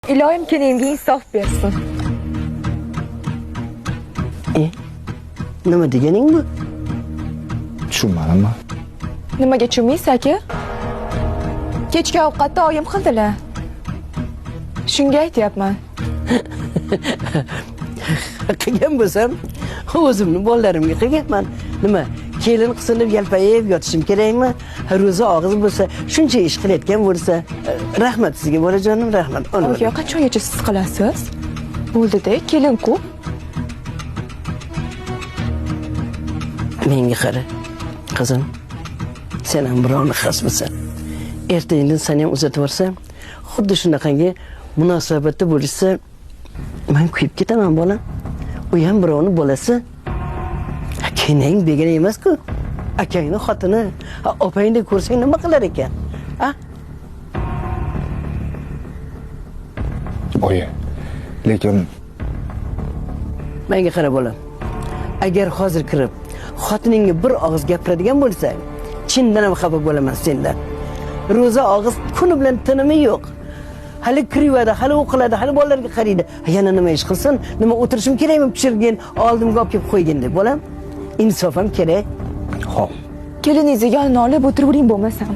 Iloyim kelinimga insof bersin. Nima deganing bu? Tushunmadim man. Nimaga tushunmaysiz aka? Kechki ovqatda oyim qildilar. Shunga aytyapman. Qilgan bo'lsam, o'zimni bolalarimga qilganman. Nima, kelin qisilib yalpayib yotishim kerakmi? Ro'za og'iz bo'lsa, shuncha ish qilayotgan bo'lsa, rahmat sizga bolajonim, rahmat. Aka, qachongacha siz qilasiz? Bo'ldi-da, kelin ko'p. Menga qara, qizim. Sen ham birovni xasmisan. Erta indin seni ham uzatib yuborsam, xuddi shunaqangi munosabatda bo'lishsa, men kuyib ketaman bolam. U ham birovni bolasi. Keling begona emas-ku. Akangni xotini, opangni ko'rsang nima qilar ekan? A? Oyi, lekin menga qara bolam. Agar hozir kirib xotiningga bir og'iz gapiradigan bo'lsang, chindan ham xafa bo'laman sendan. Ro'za og'iz kuni bilan tinimi yo'q. Hali kirivadi, hali o'qiladi, hali bolalarga qaraydi. Yana nima ish qilsin? Nima o'tirishim kerakmi pishirgin, oldimga olib kelib qo'ygin deb bolam. Insof ham kerak. Xo'p. Keliningizni yonina olib o'tiravering bo'lmasam.